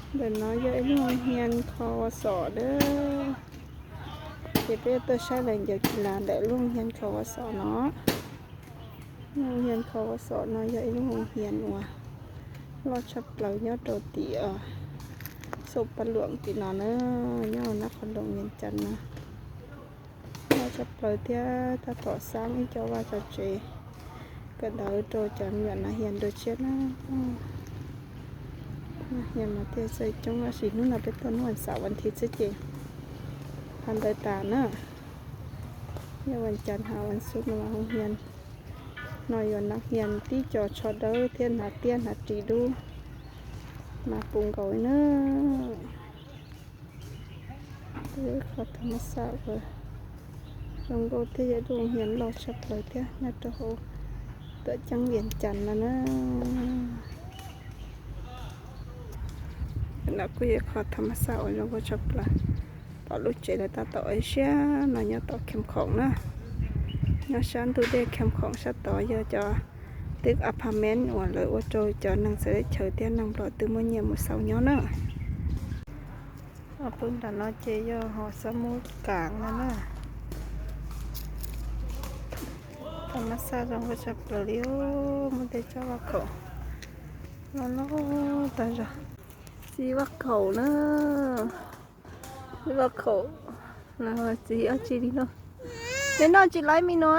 Ntawm no yog ib lub hoo hia kho ua xom dawb. Ces peb yuav tuaj saib lawv ncaws kis las ntawm lub hoo hia kho ua xom no. Lub hoo hia kho ua xom no yog ib lub hoo hia uas loj tshaj plaws nyob rau tim Xaus Paj Luam tim no na, nyob nab qhov loos Vias Cas no. Loj tshaj plaws thiab tab tom xab ib co vaj co tsev kawm ntawv rau cov me nyuam nas hia dua tshiab na. Nas hia mas thiaj txawj coob tab sis hnub no peb tuaj hnub vas xaum vas thiv xwb ces hav ntawd tas na. Yog vas cas hav vas xuv no mas hoo hia no yuav nas hia tib co tsho dawb thiab hnav tiab hnav ris dub mas puv nkaus li na. Qhov thas mas xaj uas zoo nkauj thiab yog lub hoo hia loj tshaj plaws thiab nyob rau hauv tuam ceeb Vias Cas no na. No kuj yog qhov thas mas xaj uas zoo nkauj tshaj plaws. Pom lub tsev lawv tab tom ua siab no nyob tom Kham Khoom na. Nyob sab ntug dej Kham Khoom sab tod yog cov twb apartment uas lawv ua rau cov neeg txawv teb chaws thiab neeg Nplog twb muaj nyiaj mus xaus nyob na. Pw nram no ces yog hom xab mub kam no na. Thas mas xaj zoo nkauj tshaj plaws li, muaj tej tsob vaj khaum loj loj tag zog. Txiv vaj khaum na, txiv vaj khaum, txiv dab tsi li no, neb noj tsis laib me no.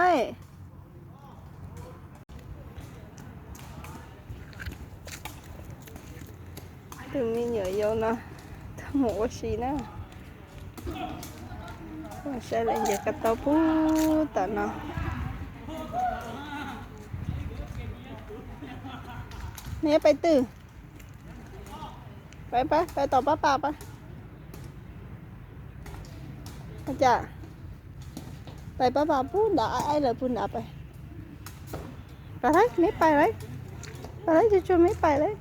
Tus me nyuam yaus no tuaj mus ua si na. Saib lawv ncaws kab taub pub tom no. Neb pais twg? Pais, pais, pais tom pab pas pais. Cas pais pab pas pub nrad, aib lawv pub nrad pais. Pais lauj, neb pais lauj. Pais lauj, tsuag tsuag neb pais lauj.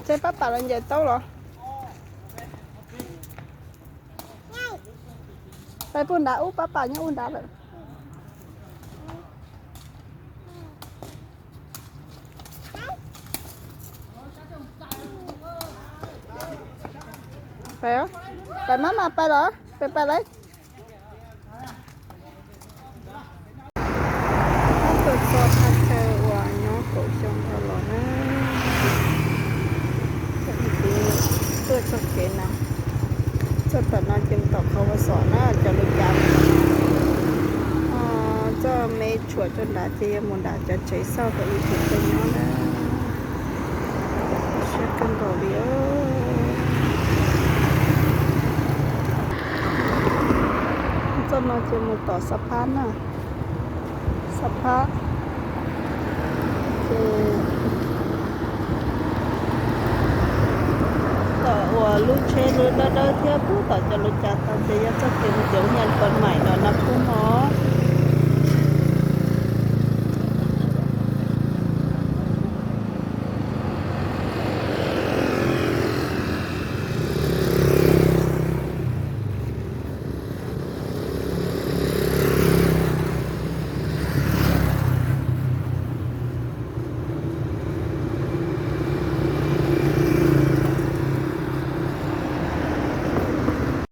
Saib pab pam los ncaws taub los. Pais puag nrad ub, pab pam nyob ub nrad lawm. Pais, pais mab mas pais los, pais pais lauj. Tuaj txog thaj chaw uas nyob kaum xyoo dhau los na, tuaj txog kev no, txog tom no ces mus tom qhov ua xom na, cov lus cas txoj me tshuam rau nrad ces yuav mus nram cov tsev xauj kom ib tug tau nyob na. Siab kawg nkaus li. Txoj no ces mus tom Xa Phab na, Xa Phab. Ces tom uas lub tsheb lub dawb dawb thiab pub tom cov lus cas tau ces yog txoj kev mus cov hia Pawg Maim los no pub hov.